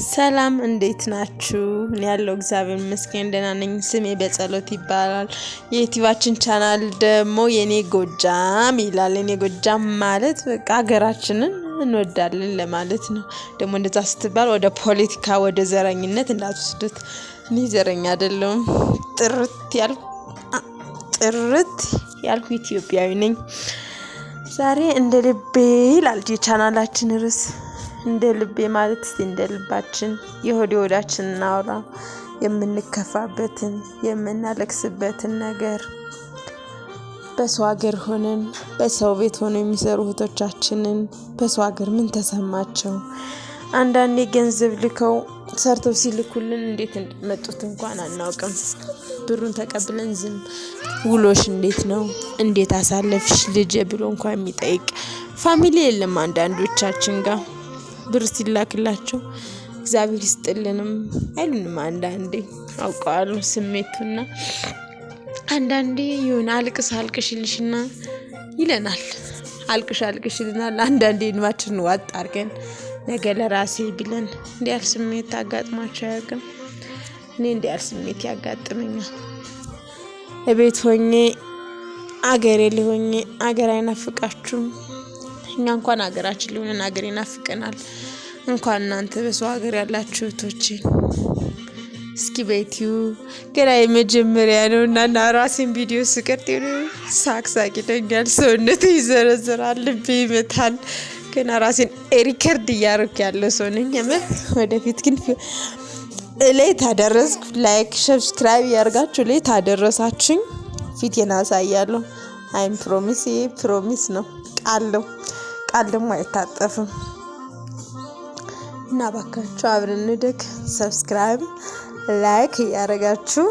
ሰላም፣ እንዴት ናችሁ? እኔ ያለው እግዚአብሔር ይመስገን ደህና ነኝ። ስሜ በጸሎት ይባላል። የዩቲዩባችን ቻናል ደግሞ የኔ ጎጃም ይላል። የኔ ጎጃም ማለት በቃ ሀገራችንን እንወዳለን ለማለት ነው። ደግሞ እንደዛ ስትባል ወደ ፖለቲካ፣ ወደ ዘረኝነት እንዳትወስዱት። እኔ ዘረኛ አይደለሁም። ጥርት ያልኩ ኢትዮጵያዊ ነኝ። ዛሬ እንደ ልቤ ይላል የቻናላችን ርዕስ። እንደ ልቤ ማለት እስቲ እንደ ልባችን የሆድ የሆዳችን እናውራ። የምንከፋበትን፣ የምናለቅስበትን ነገር፣ በሰው ሀገር ሆነን በሰው ቤት ሆነው የሚሰሩ እህቶቻችንን በሰው ሀገር ምን ተሰማቸው? አንዳንዴ ገንዘብ ልከው ሰርተው ሲልኩልን እንዴት እንደመጡት እንኳን አናውቅም። ብሩን ተቀብለን ዝም፣ ውሎሽ እንዴት ነው፣ እንዴት አሳለፍሽ ልጄ ብሎ እንኳን የሚጠይቅ family የለም። አንዳንዶቻችን ጋር ብር ሲላክላቸው እግዚአብሔር ይስጥልንም አይሉንም። አንዳንዴ አውቀዋለሁ ስሜቱና አንዳንዴ የሆነ አልቅስ አልቅሽ ይልሽና ይለናል። አልቅሽ አልቅሽ ይልናል። አንዳንዴ እንባችንን ዋጥ አድርገን ነገ ለራሴ ብለን፣ እንዲህ ያህል ስሜት አጋጥሟቸው አያውቅም? እኔ እንዲህ ያህል ስሜት ያጋጥመኛል። እቤት ሆኜ፣ አገሬ ሊሆኜ፣ አገር አይናፍቃችሁም? እኛ እንኳን ሀገራችን ሊሆነን ሀገር ይናፍቀናል። እንኳን እናንተ በሰው ሀገር ያላችሁ እህቶቼ። እስኪ በዩቲዩብ ገና የመጀመሪያ ነው እና ራሴን ቪዲዮ ስቀርጥ የሆነ ሳቅ ሳቅ ይለኛል፣ ሰውነቴ ይዘረዝራል፣ ልቤ ይመታል። ገና ራሴን record እያደረኩ ያለ ሰው ነኝ። የምር ወደፊት ግን ላይ ታደረስኩ፣ like subscribe እያደርጋችሁ ላይ ታደረሳችኝ ፊቴን አሳያለሁ። I'm promise፣ ይሄ promise ነው፣ ቃል ነው። ቃል ደግሞ አይታጠፍም። እና ባካችሁ አብረን እንደግ። Subscribe፣ like እያደረጋችሁ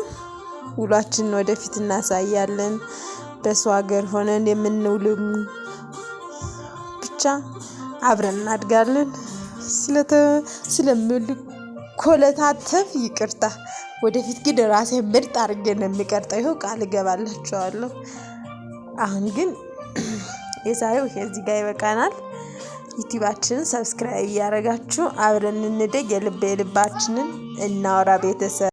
ውሏችንን ወደፊት እናሳያለን። በሰው ሀገር ሆነን የምንውልም ብቻ አብረን እናድጋለን። ስለምልኮለታተፍ ይቅርታ። ወደፊት ግን ራሴ ምርጥ አድርጌ ነው የሚቀርጠው። ይኸው ቃል እገባላችኋለሁ። አሁን ግን የዛሬው ይሄ እዚህ ጋር ይበቃናል። ዩቲዩባችንን subscribe እያደረጋችሁ አብረን እንደግ። የልብ የልባችንን እናወራ ቤተሰብ።